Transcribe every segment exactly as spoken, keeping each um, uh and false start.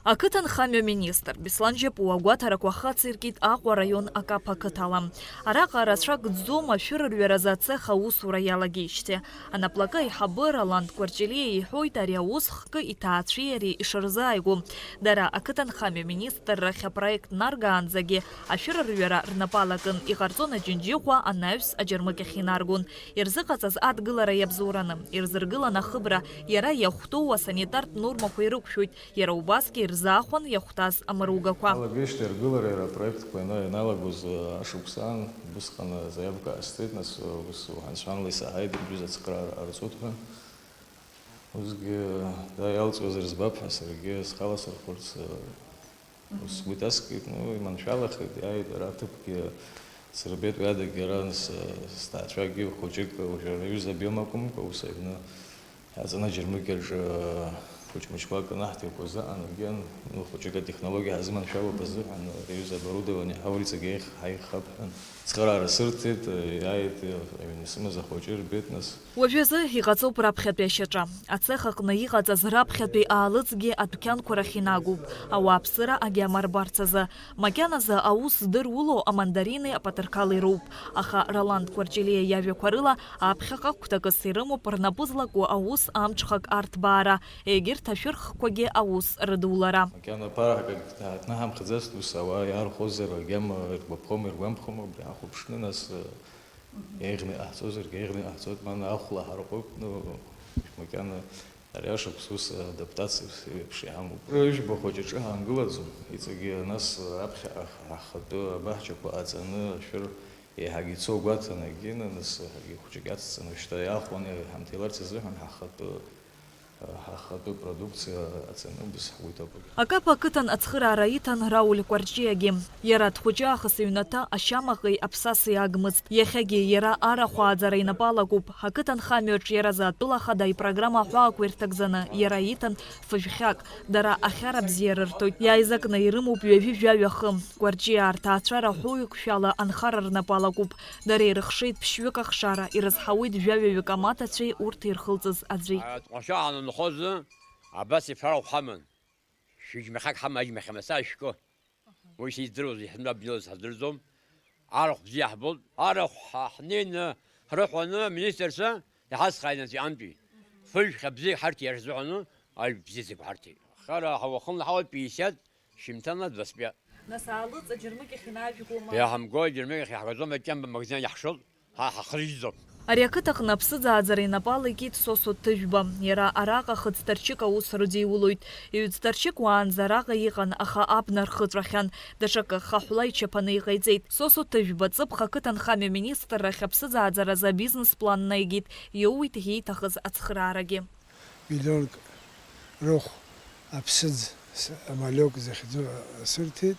Ақыҭанхамҩа министр Беслан Џьапуа агәаҭарақәа ахы ациркит Аҟәа араион Акаԥ ақыҭала. Араҟа рацәак ӡӡом ашәырырҩаразы ацех аусура иалагеижьҭеи. Анаплакы аиҳабы Роланд Кәарҷелиа иҳәоит ари аус хкы иҭаацәеи иареи ишырзааигәоу. Дара ақыҭанхамҩа министррахь апроект наргаанӡагьы ашәырырҩара рнапы алакын, иҟарҵон аџьынџьыхәа, анаҩс аџьармыкьахь инаргон. Ирзыҟаҵаз адгылара иабзоураны, ирзыргылан ахыбра, иара иахәҭоу асанитартә нормақәа ирықәшәоит, иара убасгьы ирзаахәан иахәҭаз амыругақәа. Алагеижьҭеи аргылара иара апроектқәа иана-, ианалагоз, э, ашықәс аан, убысҟан азаиавка ҟасҵеит, нас, э, ус уҳәан-сҳәанла исаҳаит, рҩыза ацхыраара ҟарҵоит ҳәа. Усгьы, да, иалҵуазар збап ҳәа саргьы схала сырхәырц, э, ус сгәы иҭаскит, ну, иманшәалахеит, иааит, ара аҭыԥгьы сырбеит, уи адагьы ара, нас, э, сҭаацәагьы хәыҷык, уажәы рҩыза обиом акәымкәа, ус аҩны Аҵаны аџьармыкьаҿ, э, хәыҷ-мыҷқәак анаҳҭеикуаз аҟан, егьан, ну, хәыҷык атехнологиа ҳазыманшәалоуп азыҳәан, ари аҩыза оборудование ҳауриҵагь еих-, ҳаихап ҳәан. Цхыраара сырҭеит, э, иааит, э, аҩны исымаз ахәыҷы рбеит, нас. Уажәазы иҟаҵоуп раԥхьатәи ашьаҿа. Ацех аҟны иҟаҵаз раԥхьатәи аалыҵгьы адәқьанқәа рахь инагоуп, ауааԥсыра агьама рбарц азы. Макьаназы аус здырулоу амандарини апатырқали роуп. Аха Роланд Кәарҷелиа иажәақәа рыла, аԥхьаҟа гәҭакыс ирымоуп рнапы злаку аус амҽхак арҭбаара, егьырҭ ашәырхқәагьы аус рыдулара. Макьана ԥарак ак даатнаҳамхӡацт, ус ауаа иаархозар, агьама иргәаԥхома, иргәамԥхома, убри ҳахәаԥшны, нас, э, еиӷьны иҟаҳҵозаргьы еиӷьны иҟаҳҵоит, мана ахәла ҳарҟәып, ну, макьана ари ашықәс ус адаптациа еиԥш иҳамоуп. Ҩба хәыҷ аҿы ҳаангылаӡом, иҵегьы нас аԥхьаҟа ҳхатәы абаҳчақәа аҵаны, ашәыр еиҳагьы ицо гәаҭаны, егьины, нас, ҳаргьы хәыҷык иацҵаны, шьҭа иаахәаны иҳамҭеиларц азыҳәан ҳахатәы, ҳахатәы продукциа аҵаны убас ҳгәы иҭоуп. Акапа ақыҭан ацхыраара иҭан Рауль Кәарҷиагьы. Иара дхәыҷы аахыс иҩнаҭа ашьамаҟеи аԥсасеи агмызт. Иахьагьы иара арахә ааӡара инапы алакуп. Ақыҭанхамҩаҿ иаразы атәыла ахада ипрограмма аҳәаақәа ирҭагӡаны иара иҭан фыжәхьак. Дара ахьара бзиа рырҭоит. Иааизакны ирымоуп ҩажәи жәаҩа хы. Кәарҷиаа рҭаацәара ҳәоуеиқәшәала анхара рнапы алакуп. Дара ирыхшеит ԥшьҩык ахшара, ирызҳауеит жәаҩаҩык амаҭацәеи урҭ ирхылҵыз аӡәи. Аҭҟәашьа ҳанынхозы, абас ифара ҳаман. Шәыжьмахьак ҳаман, аџьмахь амаса ашәкы. Уи сиздыруаз, иҳәны абнилаз ҳаздырӡом. Арахә бзиа ҳбоит. Арахә ҳа-, ҳнеины ҳрыҳәаны аминистрцәа иҳацхааит анҵәантәи. Фыжәхьа бзиак ҳарҭеит иара рзыҳәаны, ажә бзиа зегь ҳарҭеит. Хара ҳауахынла ҳауа пятьдесят, шьымҭанла двадцать пять. Нас аалыҵ аџьармыкьахь инажәгома? Иаҳамго аџьармыкьахь иаҳгаӡом, атемба магазин иаҳшоит. Ҳа ҳахрыжьӡом. Ари ақыҭаҟны аԥсыӡааӡара инапы алакит Сосо Ҭыжәба. Иара араҟа хыҵҭарчык аус рыдиулоит. Ҩыҵҭарчык уаанӡа араҟа иҟан, аха абна рхыҵәахьан. Даҽакы хаҳәла ичаԥаны иҟаиҵеит. Сосо Ҭыжәба ҵыԥх ақыҭанхамҩа министррахь аԥсыӡааӡаразы абизнес-план наигеит, иоуит ииҭахыз ацхыраарагьы. Миллионк рыхә аԥсыӡ с-, амалиок захьӡу сырҭеит.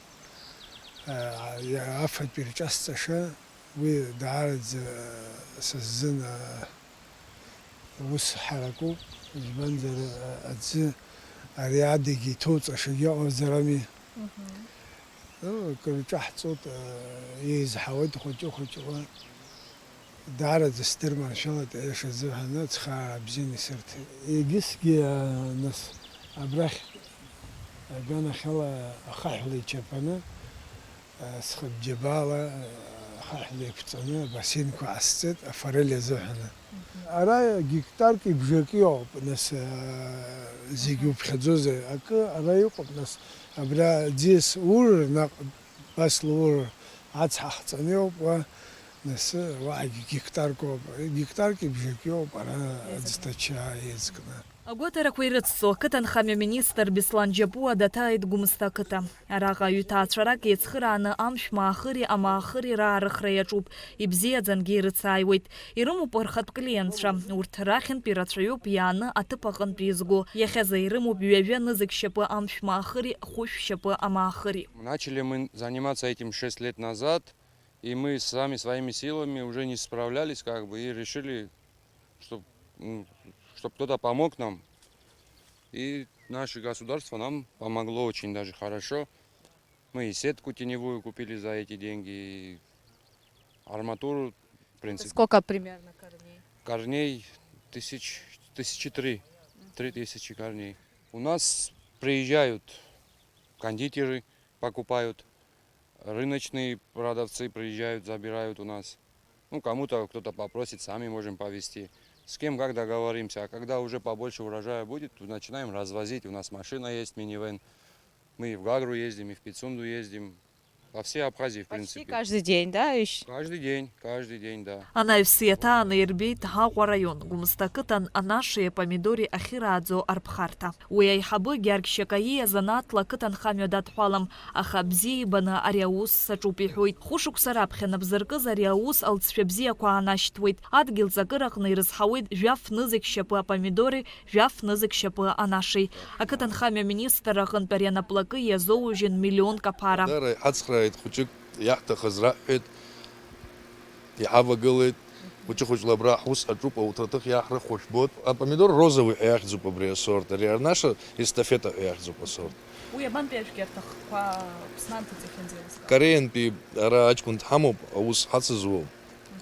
А, афатә ирҿасҵаша, уи даараӡа са сзын, а, ус ҳаракуп, избанзар, а, аӡы ари адагьы иҭоуҵашагьы ыҟазар ами. Мгм. Ну, акыр ҿаҳҵоит, а, еизҳауеит хәыҷы-хәыҷла. Даараӡа сдырманшәалеит, аиаша азыҳәан, ацхыраара бзианы исырҭеит. Егьысгьы, а, нас, абрахь, аганахьала ахаҳәла ичаԥаны, а, схыбџьабаала, а, ахаҳәла иқәҵаны, абасинқәа ҟасҵеит, афорель азыҳәаны. Ара гектарки бжаки иоуп, нас, а, зегь уԥхьаӡозар, акы ара иҟоуп, нас, абра аӡиас ур наҟ Басла ур ацҳа ҳҵаны иоуп уа, нас уаагьы гектарк ауп, гектарки бжаки ауп ара аӡҭача еизкны. Агәаҭарақәа ирыцҵо ақыҭанхамҩа министр Беслан Џьапуа даҭааит Гәымсҭа ақыҭа. Араҟа ҩҭаацәарак еицхырааны амшә маахыри амаахыри раарыхра иаҿуп, ибзиаӡангьы ирыцааиуеит. Ирымоуп рхатә клиентцәа, урҭ рахьынтә ирацәаҩуп иааны аҭыԥ аҟынтә изго. Иахьазы ирымоуп ҩажәа нызқь шьапы амшә маахыри, хәышә шьапы амаахыри. Начали мы заниматься этим шесть лет назад, и мы сами своими силами уже не справлялись, как бы, и решили, чтоб, м, чтоб кто-то помог нам. И наше государство нам помогло очень даже хорошо. Мы и сетку теневую купили за эти деньги, и арматуру, в принципе. Сколько примерно корней? Корней тысяч, тысячи три, три тысячи корней. У нас приезжают Кондитеры покупают, рыночные продавцы приезжают, забирают у нас. Ну, кому-то кто-то попросит, сами можем повезти. С кем как договоримся. А когда уже побольше урожая будет, то начинаем развозить. У нас машина есть, минивэн. Мы и в Гагру ездим, и в Пицунду ездим. По всей Абхазии, в Почти принципе. Каждый день, да? Ещё? Каждый день, каждый день, да. Анаҩс иаҭааны ирбеит Аҟәа араион Гәымсҭа ақыҭан анашеи апомидори ахьырааӡо арԥхарҭа. Уи аиҳабы Гьаргь Шьакаиа занааҭла ақыҭанхамҩа дадҳәалам, аха бзиа ибаны ари аус саҿуп иҳәоит. Хәышықәса раԥхьа напы зыркыз ари аус алҵшәа бзиақәа аанашьҭуеит. Адгьыл ҵакыраҟны ирызҳауеит жәаф нызқь шьапы апомидори, жәаф нызқь шьапы анашеи. Ақыҭанхамҩа аминистр аҟынтә ари анаплакы иазоужьын миллионк аԥара. Дара иҳацхрааит, хәыҷык иаҳҭахыз раҳҳәеит, иҳавагылеит, хәыҷы-хәыҷла абра ҳус аҿуп, ауҭраҭых иаҳрыхәо жәбоит. Апомидор розовый ҳәа иахьӡуп абри асорт, ари анаша эстафета ҳәа иахьӡуп асорт. Уи абантәи ажәгьарҭа хкқәа Аԥсны анҭыҵ иахьынӡеилыскаауа? Кореантәи ара аҷкәын дҳамоуп, аус ҳацызуоу,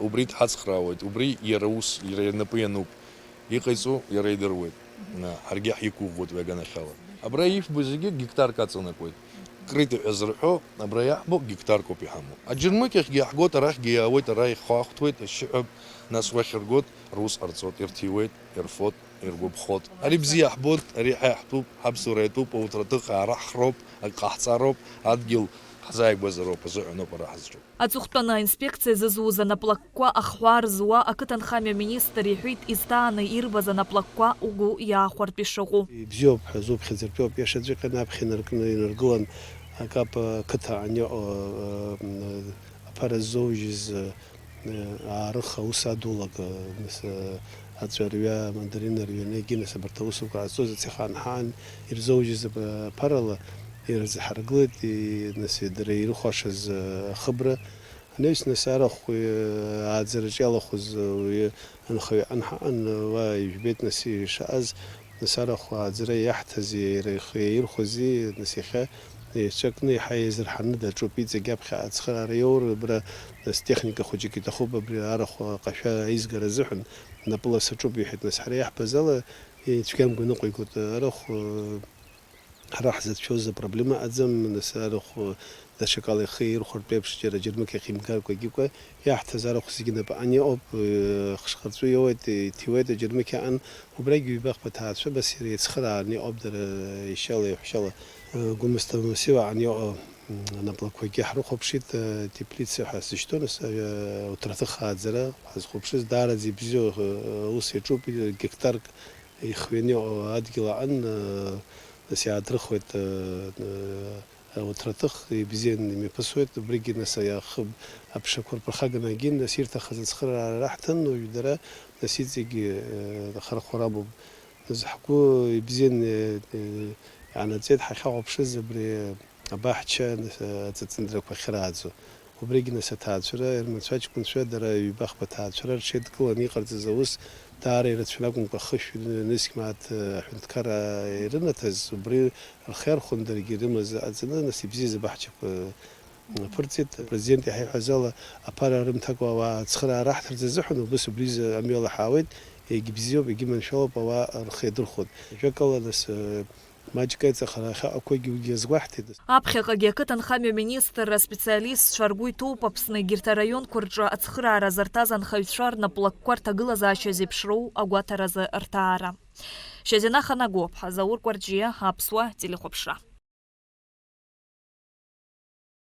убри дҳацхраауеит, убри иара ус, иара инапы иануп. Иҟаиҵо иара идыруеит. На, ҳаргьы ҳиқәыӷәӷәоит уи аганахьала. Абра ижәбо зегьы гектарк аҵанакуеит. Крытый ҳәа зырҳәо, абра иаҳбо гектаркоуп иҳамоу. Аџьармыкьахьгьы иаҳгоит, арахьгьы иаауеит, ара ихахәҭуеит, ашьшьыҳәа, нас уахь иргоит, рус ҟарҵоит, ирҭиуеит, ирфоит, иргәаԥхоит. Ари бзиа ҳбоит, ари ҳа иаҳтәуп, ҳаԥсуара иатәуп, ауҭраҭых аарҳроуп, ак ҟаҳҵароуп, адгьыл ҳзааигәазароуп азыҳәаноуп ара ҳазҿу. Аҵыхәтәаны аинспекциа зызуз анаплакқәа ахҳәаа рзуа ақыҭанхамҩа аминистр иҳәеит, изҭааны ирбаз анаплакқәа угәы иаахәартә ишыҟоу. Ибзиоуп ҳәа зуԥхьаӡартәу аԥиашаӡәк анаԥхьа инаркны инаргылан, акап ақыҭа аниоҟо аԥара ззоужьыз аарых аус адулак, нас аҵәарҩа, амандарин арҩаны, егьи нас абарҭ аусқәа ҟазҵоз ацех анҳаан ирзоужьыз аԥарала ирзаҳаргылеит, нас дара ирыхәашаз ахыбра. Анаҩс нас арахә ааӡараҿ иалахәыз уи анхаҩы анҳаан уа ижәбеит, нас ишааз, нас арахә ааӡара иаҳҭази иара ихы иаирхәази, нас иахьа еицәакны иаҳа еизырҳаны даҿуп, иҵегь аԥхьа ацхыраара иоур, абра нас техника хәыҷык иҭахуп, абри арахә аҟашәа аизгара азыҳәан напыла саҿуп, иҳәеит, нас ҳара иаҳбаз ала, цәгьа мгәа ныҟәигоит арахә. Ҳара ҳзацәшәоз апроблема аӡам, нас арахә даҽакала ихы ирхәартә еиԥш, џьара аџьармыкьа ахьимгаркәагьы кәа, иаҳҭаз арахә зегьы напаҟан иҟоуп, хшхарҵәы иоуеит, иҭиуеит аџьармыкьа аҟан, убрагь ҩба-хԥа ҭаацәа, бас иара иацхырааны иҟоуп дара ишьала, иаҳәшьала. Гәымсҭа амассив аҟан иҟоу анаплакқәагьы ҳрыхәаԥшит, теплица ҳәа сышьҭоу, нас ауҭраҭых ааӡара ҳазхәаԥшыз, даараӡа ибзиоу аус иаҿуп, гектарк ихҩаны иҟоу адгьыл аҟан, нас иаадрыхуеит ауҭраҭых, ибзиан имҩаԥысуеит, убригьы нас ахыб аԥшақәа рԥырхаганы агьин, нас ирҭахыз ацхыраара раҳҭан, уажә дара нас иҵегьы ахархәара амоуп. Нас ҳгәы ибзиан иаанаҵеит ҳахьахәаԥшыз абри абаҳча, нас аҵыҵындрақәа ахьырааӡо. Убригьы нас аҭаацәара ирмацәа аҷкәынцәа, дара ҩба-хԥа ҭаацәара рҽеидкыланы иҟарҵаз аус даара ирацәаны акәымкәа, хышә нызқь мааҭ аҳәынҭқарра ирынаҭаз, убри рхы иархәон даргьы ирымаз аҟаҵаны, нас ибзиаз абаҳчақәа аԥырҵеит. Апрезидент иаҳа иҳәаз ала, аԥара рымҭакәа ауаа ацхыраара аҳҭарц азыҳәан убыс убризы амҩала ҳаауеит, егьбзиоуп, егьыманшәалоуп, ауаа рхы иадырхәоит. Ажәакала, нас, маҷк аиҵахара ахьаҟақәагьы уигьы азгәаҳҭеит. Аԥхьаҟагьы ақыҭанхамҩа министрра аспециалистцәа ргәы иҭоуп Аԥсны егьырҭ араионқәа рҿы ацхыраара зырҭаз анхаҩцәа рнаплакқәа рҭагылазаашьа зеиԥшроу агәаҭаразы рҭаара. Шьазина Ханагәаԥҳа, Заур Кәарҷиа, Аԥсуа телехәаԥшра.